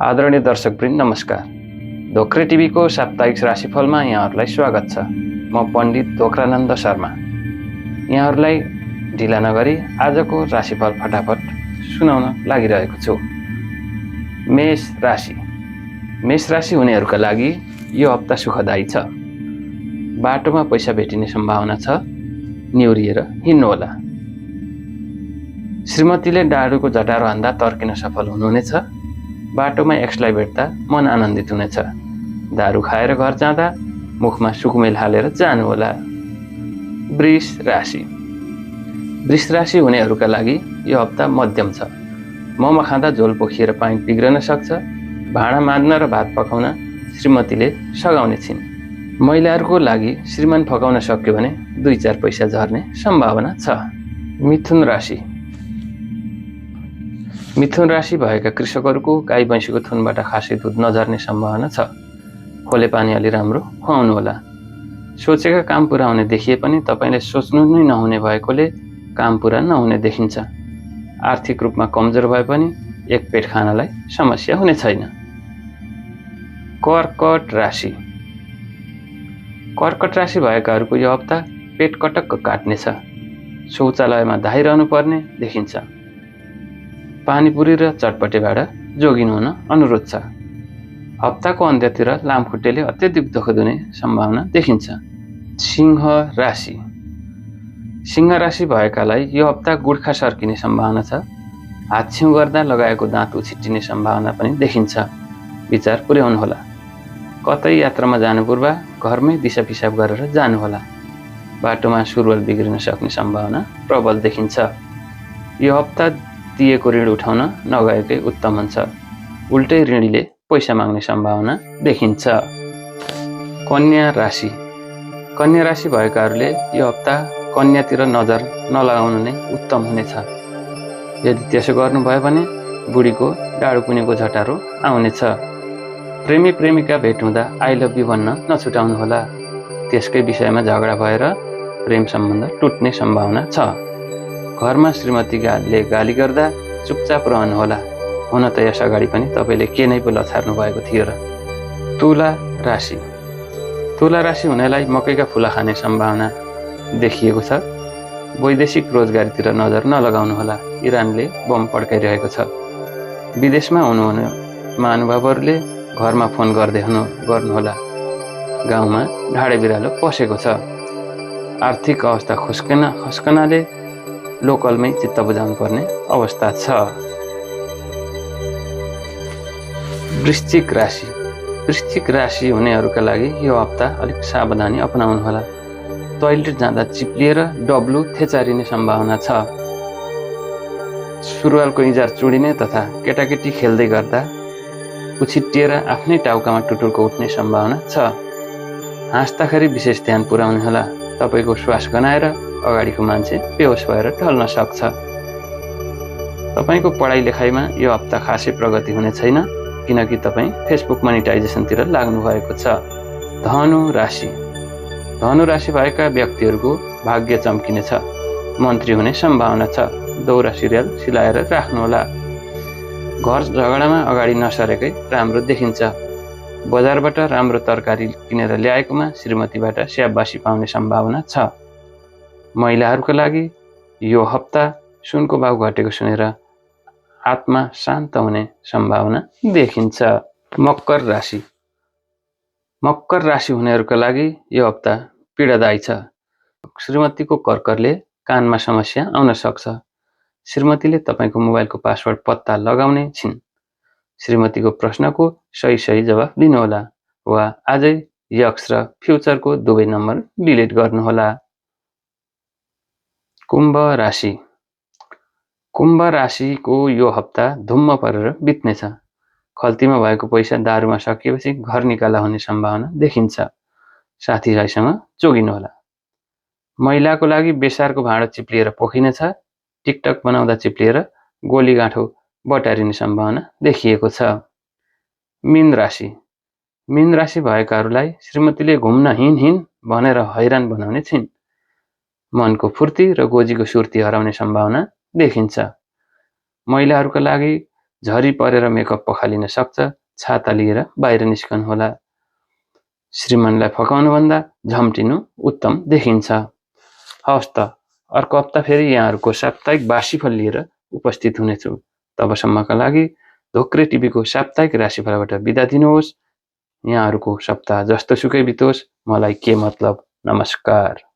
आदरणीय दर्शकवृन्द नमस्कार। धोक्रे टिभीको साप्ताहिक राशिफलमा यहाँहरूलाई स्वागत छ। म पण्डित धोक्रानन्द शर्मा। यहाँहरूलाई ढिला नगरी आजको राशिफल फटाफट सुनाउन लागिरहेको छु। मेष राशि हुनेहरूका लागि यो हप्ता सुखदायी छ। बाटोमा पैसा भेटिने सम्भावना छ, निहुरिएर हिँड्नुहोला। श्रीमतीले डाडुको झटारो हान्दा तर्किन सफल हुनुहुनेछ। बाटोमा एक्सलाई भेट्दा मन आनन्दित हुनेछ। दारू खाएर घर जाँदा मुखमा सुकुमेल हालेर जानुहोला। वृष राशि हुनेहरूका लागि यो हप्ता मध्यम छ। मोमो खाँदा झोल पोखिएर पानी बिग्रन सक्छ। भाँडा माझ्न र भात पकाउन श्रीमतीले सघाउने छिन्। महिलाहरूको लागि श्रीमान फकाउन सक्यो भने 2-4 पैसा झर्ने सम्भावना छ। मिथुन राशि भएका कृषकहरूको गाई भैँसीको थुनबाट खासै दुध नझर्ने सम्भावना छ। खोले पानी अलि राम्रो खुवाउनुहोला। सोचेका काम पुरा हुने देखिए पनि तपाईँले सोच्नु नै नहुने भएकोले काम पुरा नहुने देखिन्छ। आर्थिक रूपमा कमजोर भए पनि एक पेट खानलाई समस्या हुने छैन। कर्कट राशि भएकाहरूको यो हप्ता पेट कटक्क काट्नेछ। शौचालयमा धाइरहनु पर्ने देखिन्छ। पानीपुरी र चटपटेबाट जोगिनु हुन अनुरोध छ। हप्ताको अन्त्यतिर लामखुट्टेले अत्यधिक दुःख दिने सम्भावना देखिन्छ। सिंह राशि भएकालाई यो हप्ता गुड्खा सर्किने सम्भावना छ। हाच्छिउँ गर्दा लगाएको दाँत उछिट्टिने सम्भावना पनि देखिन्छ। विचार पुर्याउनुहोला। कतै यात्रामा जानु पूर्व घरमै दिशा पिसाब गरेर जानुहोला। बाटोमा सुरुवाल बिग्रिन सक्ने सम्भावना प्रबल देखिन्छ। यो हप्ता दिएको ऋण उठाउन नगएकै उत्तम हुन्छ। उल्टै ऋणीले पैसा माग्ने सम्भावना देखिन्छ। कन्या राशि भएकाहरूले यो हप्ता कन्यातिर नजर नलगाउनु नै उत्तम हुनेछ। यदि त्यसो गर्नुभयो भने बुढीको डाडु पुनेको झटारो आउनेछ। प्रेमी प्रेमिका भेट हुँदा आई लभ यू भन्न नछुटाउनुहोला। त्यसकै विषयमा झगडा भएर प्रेम सम्बन्ध टुट्ने सम्भावना छ। घरमा श्रीमतीले गाली गर्दा चुपचाप रहनुहोला। हुन त यस अगाडि पनि तपाईँले के नै पो लछार्नु भएको थियो र। तुला राशि हुनेलाई मकैका फुला खाने सम्भावना देखिएको छ। वैदेशिक रोजगारीतिर नजर नलगाउनुहोला। इरानले बम पड्काइरहेको छ। विदेशमा हुनुहुने महानुभावहरूले घरमा फोन गर्नुहोला। गाउँमा ढाडे बिरालो पसेको छ। आर्थिक अवस्था खस्कनाले लोकलमै चित्त बुझाउनु पर्ने अवस्था छ। वृश्चिक राशि हुनेहरूका लागि यो हप्ता अलिक सावधानी अपनाउनुहोला। टोयलेट जाँदा चिप्लिएर डब्लु थेचारिने सम्भावना छ। सुरुवालको इजार चुडिने तथा केटाकेटी खेल्दै गर्दा उछिट्टिएर आफ्नै टाउकामा टुटुर्को उठ्ने सम्भावना छ। हाँस्दाखेरि विशेष ध्यान पुर्याउनुहोला। तपाईँको श्वास गनाएर अगाडिको मान्छे बेहोस भएर ढल्न सक्छ। तपाईँको पढाइ लेखाइमा यो हप्ता खासै प्रगति हुने छैन, किनकि तपाईँ फेसबुक मोनिटाइजेसनतिर लाग्नु भएको छ। धनु राशि भएका व्यक्तिहरूको भाग्य चम्किनेछ। मन्त्री हुने सम्भावना छ। दौरा सिरियल सिलाएर राख्नुहोला। घर झगडामा अगाडि नसरेकै राम्रो देखिन्छ। बजारबाट राम्रो तरकारी किनेर ल्याएकोमा श्रीमतीबाट स्याबासी पाउने सम्भावना छ। महिलाहरूका लागि यो हप्ता सुनको भाउ घटेको सुनेर आत्मा शान्त हुने सम्भावना देखिन्छ। मकर राशि हुनेहरूका लागि यो हप्ता पीडादायी छ। श्रीमतीको कर्करले कानमा समस्या आउन सक्छ। श्रीमतीले तपाईँको मोबाइलको पासवर्ड पत्ता लगाउने छिन्। श्रीमतीको प्रश्नको सही जवाफ दिनुहोला वा आजै यक्स र फ्युचरको दुवै नम्बर डिलिट गर्नुहोला। कुम्भ राशिको यो हप्ता धुम्म परेर बित्नेछ। खल्तीमा भएको पैसा दारूमा सकिएपछि घर निकाला हुने सम्भावना देखिन्छ। साथीभाइसँग जोगिनुहोला। महिलाको लागि बेसारको भाँडो चिप्लिएर पोखिनेछ। टिकटक बनाउँदा चिप्लिएर गोली गाँठो बटारिने सम्भावना देखिएको छ। मीन राशि भएकाहरूलाई श्रीमतीले घुम्न हिँड भनेर हैरान बनाउने छिन्। मनको फुर्ती र गोजीको सुर्ती हराउने सम्भावना देखिन्छ। महिलाहरूका लागि झरी परेर मेकअप पखालिन सक्छ, छाता लिएर बाहिर निस्कनुहोला। श्रीमानलाई फकाउनुभन्दा झम्टिनु उत्तम देखिन्छ। हवस् त, अर्को हप्ता फेरि यहाँहरूको साप्ताहिक बासीफल लिएर उपस्थित हुनेछु। तबसम्मका लागि धोक्रे टिभीको साप्ताहिक राशिफलबाट बिदा दिनुहोस्। यहाँहरूको सप्ताह जस्तो सुकै बितोस्, मलाई के मतलब। नमस्कार।